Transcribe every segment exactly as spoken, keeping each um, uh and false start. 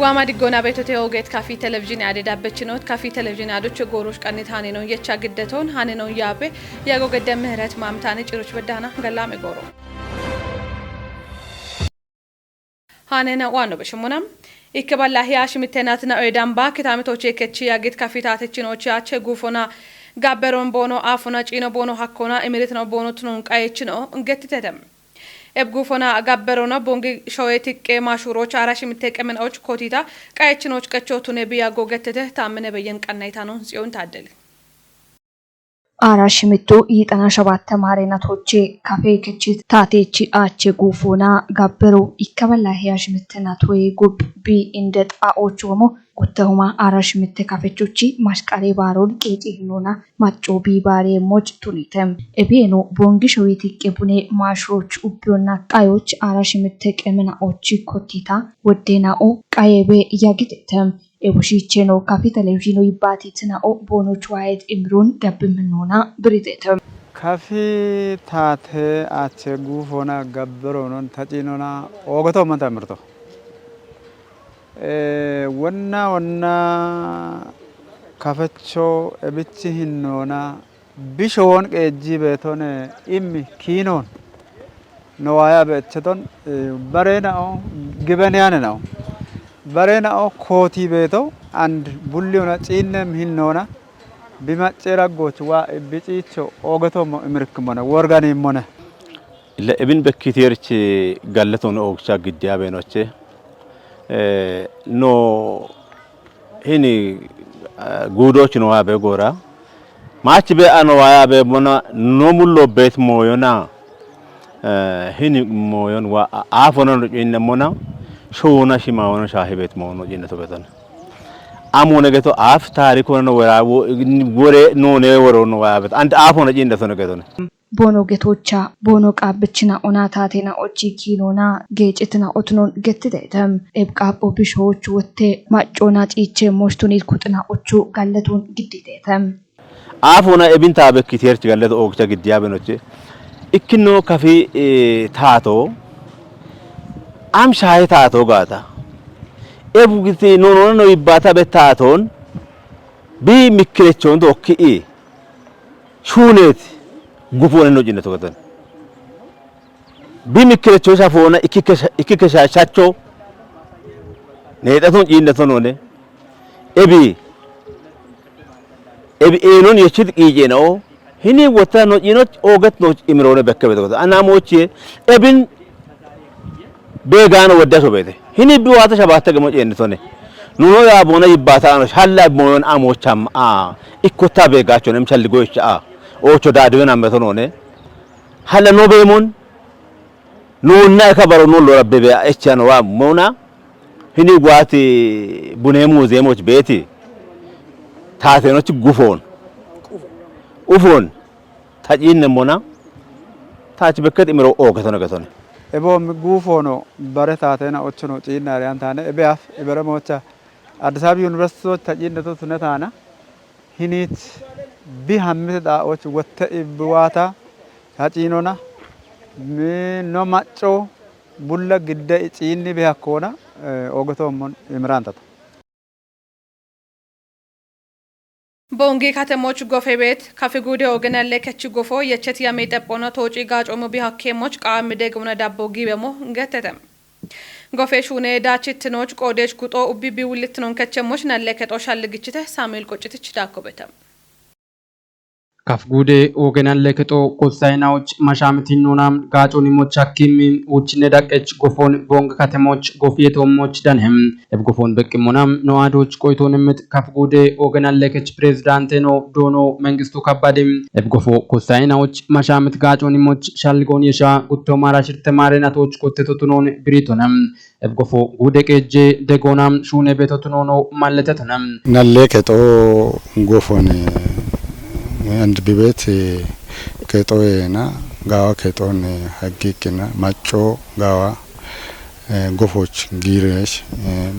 Waama diggoona beetote oogeet kafi televizhiine ade dabbechinoot kafi televizhiine adoche gooroch qannit hanenoon yecha giddetoon hanenoon yaabe yago gedde ምህረት ማምታኒ ciroch beddaana gallaame gooro. Hanena waano beshimuna. Ikke balla hiya shimitte natina oye damba kitaamitoche kechi yagit kafi taatechinoche ache guufona gabberoon boono aafona ciino boono hakkoona imiritino boono tunoon qayechino gettitete. Ebguufona gabberoona bongi showee tiqqee maashuurooch aara shimitte qemenaoch kootita qayechinooch qechoo tune biya googettete taammine beyyen qannayitaanoon Tsiyoon Taaddeli. አራ ሽምቶ ይጠና ሸባት ተማሪ ናቶቼ ካፌ ክችት ታቴች አቼ ጉፎና ጋበሮ ይከበላ ህያ ሽምት ናቶዬ ጉብ ቢ እንደ ጣኦች ወሞ ጉተሁማ አራ ሽምት ካፌቾቺ ማሽቃሬ ባሮን ቄጪ ህኖና ማጮ ቢ ባሬ ሞጭ ቱኒተም እቤኖ ቦንግ ሸዊት ቄቡኔ ማሽሮች ኡቢዮና ቃዮች አራ ሽምት ቀምናኦች ኮቲታ ወዴናኦ ቃየቤ እያግጤተም Ebushiicheno kafi televizhiino yibbaati tinao boonoch waayet imiroon gabbimminnoona biri'iteete. Kafi taate ache guufoona gabberoonon taciinona oogoto ummata imirto. Ee, wonna wonna kafecho ebichi hinnoona Bisho won qeejjii beetone immi kiinoon no waaya beecheton bareena'o gibeniyane na'o bareena'o kootii beeto and bulliuna ciinnem hinnoona bimacce raggooch waa ibbiciicho oogetommo imirkimmone worganiimmone. Illa ebin bekkiteerchi galleton oogcha giddiya beenoche no hini guudoch no waabe goora maach be ano waaya be mona no mullo bet moyona hini moyon wa aafona no cinne mona showona shima wona shaahi bet mono cinne to beton amone geto aaf taarikona no wora wore no ne woro no waaya bet and aafona cinne to ne geton. Bono getocha bono qaabbichina ona taatena ochi kiinona geecitina otunon gettideetem. Ebqaapho bishowochu wotte maccona ciiche moshtunit kuxina ochu galletun giddideetem. Aafona ebin taabekkiteerchi galleto oogcha giddiyaabenoche ikkino kafi taato am shaahe taato gaata ebu giti nonona no yibbaata be taaton bi mikkirechoon tookki'i Shuuneeti gufoone no cinne togeton. Bi mikkirecho shafoona ikkike shaashacho neexaton ciinne tonone ebi ebi eelon yechit qiicenao hini wota no ciino ooget no imiroone bekke bedogoto. Anamoochie ebin Beegaano wodda shobeete. Hini bi waata shabaatta gemo ceennitone. Nuno yaa boona yibbaata ano shalla moyon amoocham a ikkotta beegaachonem shalli goyicha a oocho daadiwen ammetonone. Halla no beemon nuunna eka baro nuun lora bebe echano wa mona. Hini waati bune muuzeemoch beeti taatenoch gufoon ufoon ta ciinnemmona taach bekket imiro oogetone getone. Ebo mi guufoono bare taateena ochono ciinnaare antaane ebe af ibere moocha Addis Ababa Yuniversitiዎች ta ciinneto tune taana hiniit bi hammite xaa'ooch wotte ibbiwaata ta ciinona mi no macco bulla gidde ciinni bi hakkoona oogetoommo imiraantata. Boongi katemoch gofe beet kafi guude oogene alle kechi gofo yechet yami xephono tooci gaacoomo bi hakkeemoch qaami degimuna dabbo giibemo gettete. Gofe shuune daachittinoch qoodeech guxo ubbi bi wullittinon kechemoch nalle kexo shalligichite Saamu'eel Qoccitich daakkobete. Kaf guude oogene alle kexo kossayinawoch mashaamitinnoona gaacoonimoch hakkimmi uuchinne daqqech gofoon boongi katemoch gofiye toommoch danhem. Eb gofoon beqqimmona no aadoch qoytoonimmit kaf guude oogene allekech pirezidaante no doono mengistu kabbadi eb gofo kossayinawoch mashaamit gaacoonimoch shalligoon yesha gutto maara shirte maare natoch kottetotunoon biriitona eb gofo guude qeejje degoona shuune beetotunoono malletetona. Nalle kexo gofon and bibet kexoyena gawa kexon haggikkina macco gawa gofoch giiresh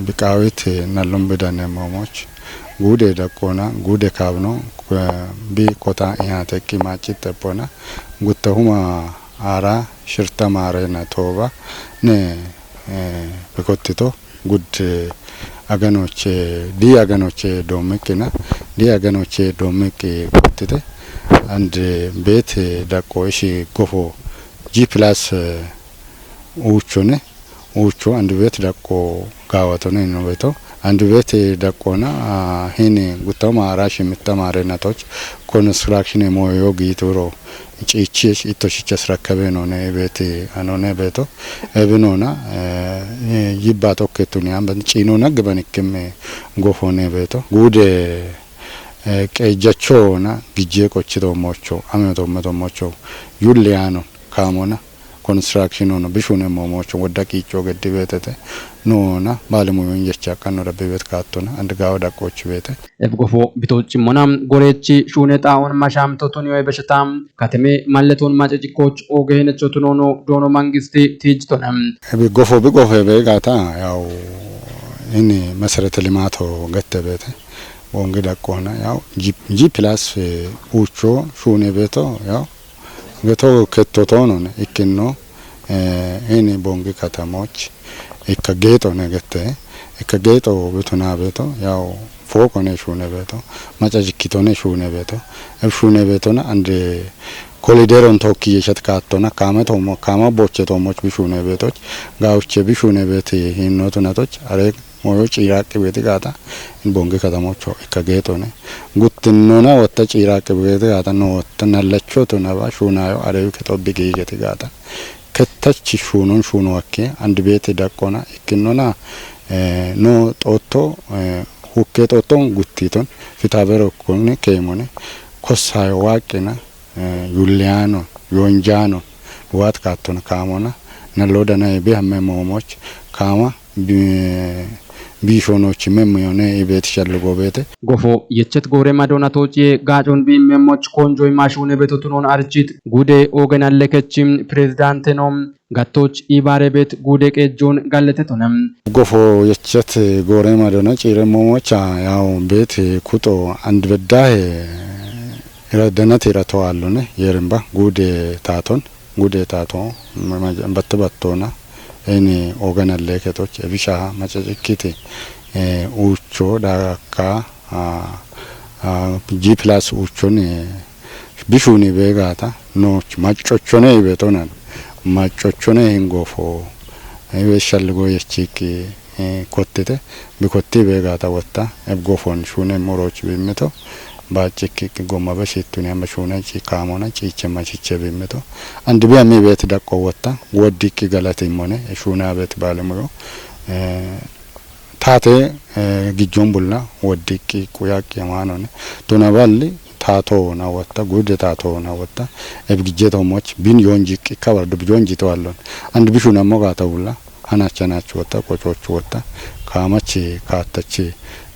biqaawit nallon bidane moomoch guude daqqoona guude kaabno bi kota ihateqqi maccit xeppona guttahuma aara shirta maarena tooba ne bikottito gud Aganoche, dii aganoche doommikkinna, dii aganoche doommikki qottite, and beete daqqo ishi gofo G plus uuchone, uucho and beete daqqo gaawatone no beeto. And beete daqqona, ah, hini guttama arashi mittama renatoch construction moyo giituro ciichiesh itto shichas rakkabe none beete anone beeto. Ebinona, eh, yibba tokketuni amban ciinona gibanikkimme gofone beeto. Guude, eh, qeejjachona gijjee qochito mocho, ameto meto mocho, yulliano kaamona, construction ono bishune momocho wodda qiicho geddi beetete. Nona baale muyon jecha akkanno rabbi beet kaattona, and gaawa daqqochi beete. Ef gofo bitochimmona goreechi shuune xaa'on mashaamto tuniyo ebeshata kateme malleton mace cikkoch ooge henecho tunoono doono mangisti tiijitone. Ebi gofo bi gofe be gaata, yaw, ini meserete limato gette beete. Wongi daqqona, yaw, G, G plus, eh, uucho shuune beeto, yaw, geto ketto toonone ikkinno, eh, ini bongi katamoch ikka geexone gette, ikka geexo bituna beeto, yaw, fooqone shuune beeto, maca jikkitone shuune beeto, ef shuune beetona, ande kolideron tokki yeshat kaattona, kaame tomo, kaama boche tomoch bishune beetoch, gaawuche bishune beeti hinno tunatoch, are moyo ciiraaqqi beeti gaata, in bongi katamocho ikka geexone. Guttinnona wotta ciiraaqqi beeti gaata, no wotta nallacho tunaba shuunayo are ke xobbi giigeti gaata. Kettachi shuunon shuuno akke, and beeti daqqona, ikkinnona, eh, no xootto, eh, hukke xootton guttiton, fitabero kone keemone, kossayo waaqqina, eh, yulliano, yonjano, waat kaattona kaamona, nallo dana ebe hamme moomoch, kaama, bi-, biishonochi memmi yone ibeet shallugo beete. Gofo yechet gore madona tochiye gaacon bi memmoch konjoy mashune beto tunon archit gude ogenalle kechim presidente no gattoch ibare beet gude qeejjon gallete tonem. Gofo yechet gore madona ciire moomocha yaw beet kuxo and beddahe ira danati ira toallone yerimba gude taaton, gude taato, ma-, ma-, batte battona, eni ogenalle ketoch, ebisha maca cikkiti, eh, uucho daakka, ah, ah, G plus uuchon, eh, bishuni beegata, nooch, maccochone ibetonan, maccochone hingofo, ibe shalligo yechikki, eh, kottite, bikotti beegata wotta, eb gofon shune moroch bimmito, baachikki gomma be shittuni amma shuna ci kaamona ciiche machiche bimmito. And bi ammi beet daqqo wotta, woddikki galati mone, shuna beet baale muyo. Eh, taate, eh, gijjon bulla, woddikki quyaqqi amaanone. Tuna balli, taatoo na wotta, gude taatoo na wotta, eb gijje tomoch, bin yonjikki kabar dub yonji to allon. And bishuna mo gata bulla, hanach hanach wotta, qochoch wotta, kaamachi kaattachi,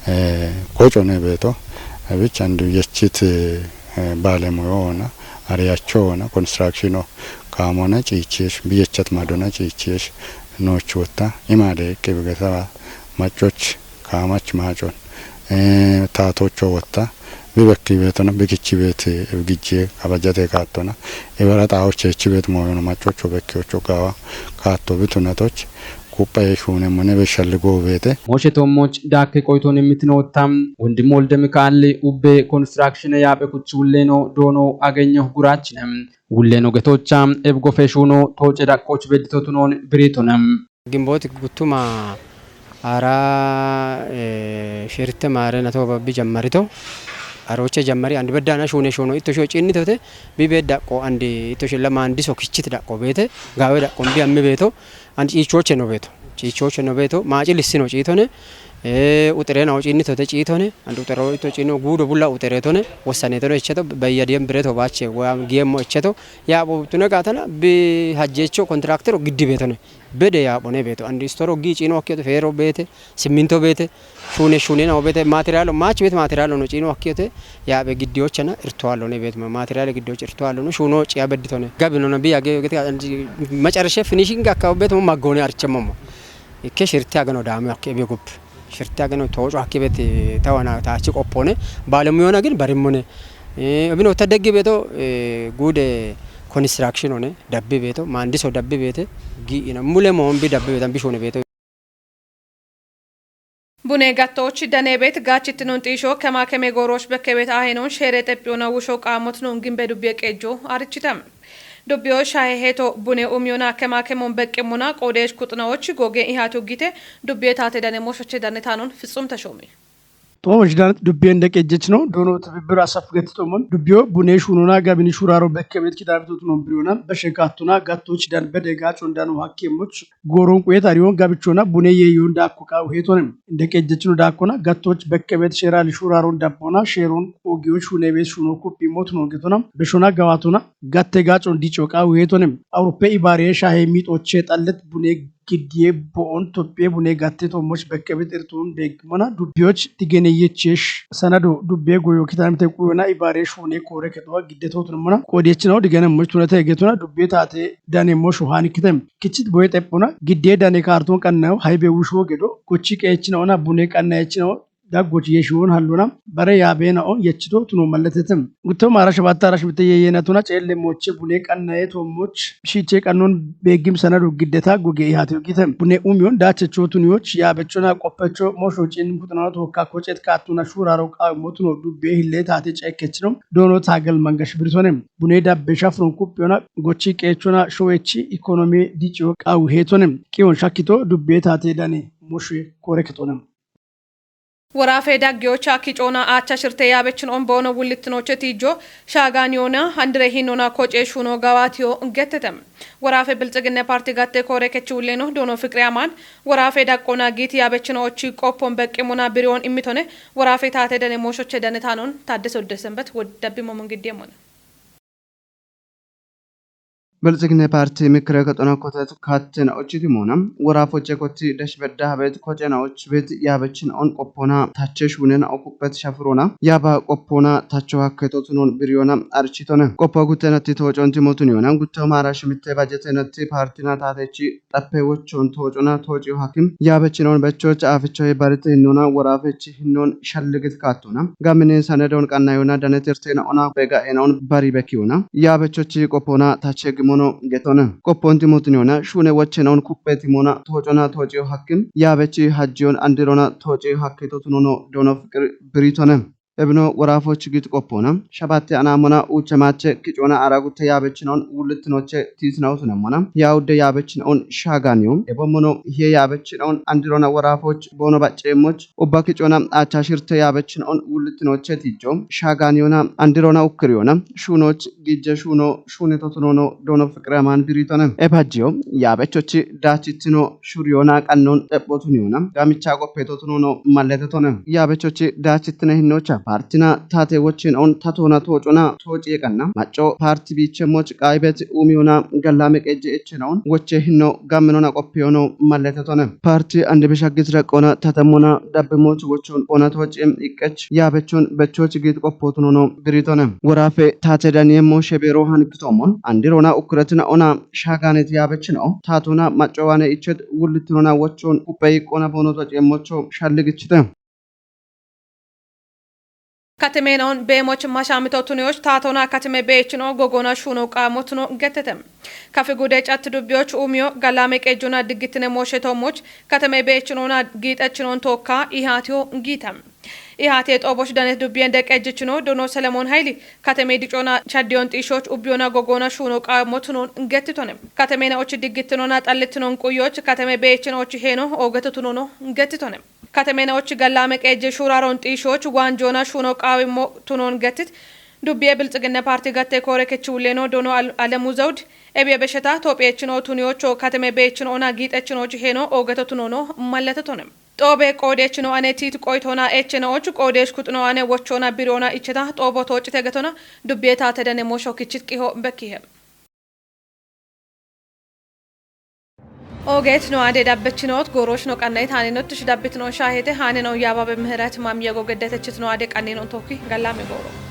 eh, qochone beeto, eh, bich andu yechit, eh, baale muyo ona, ariyacho ona, construction o, kaamona ciichesh, biyechat madona ciichesh, nooch wotta, imade kebigesa machoch, kaamach machon, eh, taatocho wotta, bibekki beetona, bikichi beet, eh, gijje, kabajate kaattona, ibara xaawoche echi beet moyono, machocho bekki ocho gaawa, kaatto bitunatoch, kuphaye shuunemmo ne be shalligo beete. Moshe Toommoch daakke qoytoon immitinotta, Wondimu Wolde Mikaa'el ubbe konistiraakshine yaaphe kuchi wulleeno doono agenyo guraachine. Wulleeno getocha ebgofe shuuno tooce daqqooch beddito tunoon biriitone. Gimbooti guttuma haaraa, eh, shirtte maare nato babbi jammarito. Arooche jammari andi beddaana shuune shuuno itto shoo ciinnitote, bibe daqqo andi itto shilla maandiso kichit daqqo beete, gaawe daqqo mbi ammi beeto, andi ciichooche no beeto. Ciichooche no beeto, maaci lissino ciitone, eh, uxirena o ciinnitote ciitone, andi uxiro itto ciino guudo bulla uxiretone, wossanetone echeto, beyyadiyem bireto baache, woyam giyemmo echeto, yaapho tune gaatana, bi hajjeecho kontiraktero giddi beetone. Bede yaaphone beeto. Andi istoro gi ciino akkiyote, feero beete, simminto beete, shuune shuunena beete, maateriyaalo, maachi beete maateriyaalo no ciino akkiyote, yaaphe giddiyochana irtowaalo ne beete, maateriyaale giddiyoch irtowaalo no, shuuno ciya bedditone. Gabi nona biya ge-, gete andi macareshe finishing akkawo beete mo maggoone archemmo mo. Ikke shirte agano daame akke ebi gub. Shirte agano tooco akki beete tawana taachi qoppone, baale muyona gin barimmone. Eh, ebino ta deggi beeto, eh, guude konistiraakshine one, dabbi beeto, maandiso dabbi beete, gi ina mule moombi dabbi beeto, ambishoone beeto. Bune gattoch dane bet gachitnon xisho kema keme gorosh bekebet ahenon shere xepiyona wusho qamot non gimbe dubye qejo arichitam. Dubyo shahe heto bune umyona kema kemon beqimuna qodesh kuxnaoch goge ihatu gite dubye tate dane moshoche dane tanon fitsum tashomi. Xomoch dan dubye inde qejjechno dono tibibbir asaf gettomon dubyo bune shunona gabini shuraro bekebet kidabito tunon biriyona beshen kattona gattoch dan bede gachon dano hakkemoch goron quyet ariyon gabichona bune yeyon dakko qawu hetonem. Inde qejjechno dakkona gattoch bekebet sheral shuraron dabbona sheron ogiyoch hunebes shuno kuppi motno getona beshona gawatona gatte gachon dicho qawu hetonem. Awroppe ibare shahe mitoche xallet bune giddiye bo'on topphiye bune gatte tommoch bekkebet irtuun beeggimona dubbiyoch digeneyechesh sanado dubbiye goyo kitamite quyona ibare shuune koore kexowa giddetotunmona qoodiyechinawo digenemmoch tunete egetona dubbiye taate danemmo shuhanikkite kichit boye xephona giddiye dane karton qannayo haybe wusho gedo gochi qeechinaona bune qannayechinawo daggoch yeshiwon hallona bare yaabena'o yechito tuno malletete. Gutto maara shabatta arash mitte yeyenatuna ceelle moche bune qannaye tommoch shiche qannon beeggim sanado giddeta goge ihate ogite bune umiyon dachecho tuniyoch yaabechona qoppecho mosho cin kuxunano tokka kocet kattuna shuraro qawimmo tuno dubbe hille taate cekkechino dono tagel mangash biritone bune dabbe shafron kuppiyona gochi qeechona showechi ikonomi diciyo qawu hetone qiyon shakkito dubbe taate dane moshe koreketone. Worafe daggiyocha kicoona aacha shirte yaabechin on boono wullitinoche tiijo shaaganiyona handire hinona koce shuno gawatiyo gettete. Worafe bilxiginne parti gatte koore kechi wulleno doono fiqire amaan worafe daqqona giiti yaabechino ochi qoppon beqqimona biriyon immitone worafe taate dane mooshoche dane taanon taaddese udde senbet woddabbimo mungiddiemona. Bilxiginne parti mikire kexona kotet kattena ochiti moona worafoche kotti deshbedda habet kocenaoch bet yaabechin on qoppona tache shuunena okuppet shafurona yaaba qoppona tacho hakketotunon biriyona architone qoppo guttenatti tooconti motuniyona gutto maara shimitte bajetenatti partina taatechi xappe wochon toocona tooci hakim yaabechinon bechoch aafichohe barite hinnona woraafechi hinnon shalligit kaattona gamine sanedon qannayona danetirtena ona bega'enaon bari bekiyona yaabechochi qoppona tache gimono getone qopponti motiniyona shune wochenaon kuppeti mona toocona tooci hakim yaabechi hajjiyon andirona tooci hakkitotunono dono fiqir biritone. Ebino woraafoch git qoppona shabatte anamona uuchemache kicoona aragutte yaabechinon wullitinoche tiisinawutunemmona yaawudde yaabechin on shaaganiyo ebommono hiye yaabechin on andirona woraafoch boono bacceemmoch ubba kicoona aachashirte yaabechin on wullitinoche tiijo shaaganiyona andirona ukkiriyona shuunoch gijje shuuno shuunitotunono doono fiqiraman biritone ebajjiyo yaabechochi daachitino shuriyona qannon xephotuniyona gamicha qoppetotunono malletetone yaabechochi daachitine hinnocha partina taate wochin on tatona toocona tooci eqanna macco parti biichemmoch qaayibet umiyona gallame qejje echena on woche hinno gamminona qoppiyono malletetone parti andibishaggit reqqona tatemmona dabbimoch wochon ona tooci iqqech yaabechon bechoch giit qoppotunono biritone worafe taate daniyemmo shebeero hanikitommon andirona ukkuretina ona shaaganeti yaabechino taatona maccowaane ichet wullitinona wochon kuppe iqqona boonoto ceemmocho shalligichite. Katemenaon beemoch mashamito tuniyoch taatona kateme beechino gogona shuno qaamotuno gettete. Kafi gude chat dubbiyoch umiyo galame qejjona diggitine moosheto moch kateme beechinona giixechinon tookka ihaatiyo giita. Ihaatiye xooboch danet dubbiyen deqqejjichino dono Selemon Hayli kateme dicona chaddiyon xiishoch ubbiyona gogona shuuno qaamotunon gettitone. Katemena och diggitinona xallitinon quyoch kateme beechin och heeno oogetotunono gettitone. Katemena och gallame qeejje shuuraron xiishoch waanjoona shuuno qaawimmo tunon gettit dubbiye bilxiginne parti gatte koore kechi wulleno dono Al- alemu zawud ebiye besheta toophiyechino tuniyocho kateme beechino ona giixechinoch heeno oogetotunono malletetonem. Xoobe qoodechino ane tiit qoytona echenoch qoodesh kuxino ane wochona biriyoona icheta xoobo toocite getona dubbiye taate dane mosho kichit qiho bekkihe. Ogeet no ade dabbechinoot goorosh no qannayit haanenottish dabbitinoon shaahete haanenoon yaababe mihirat maam yego geddetechit no ade qanninon tokki gallame gooro.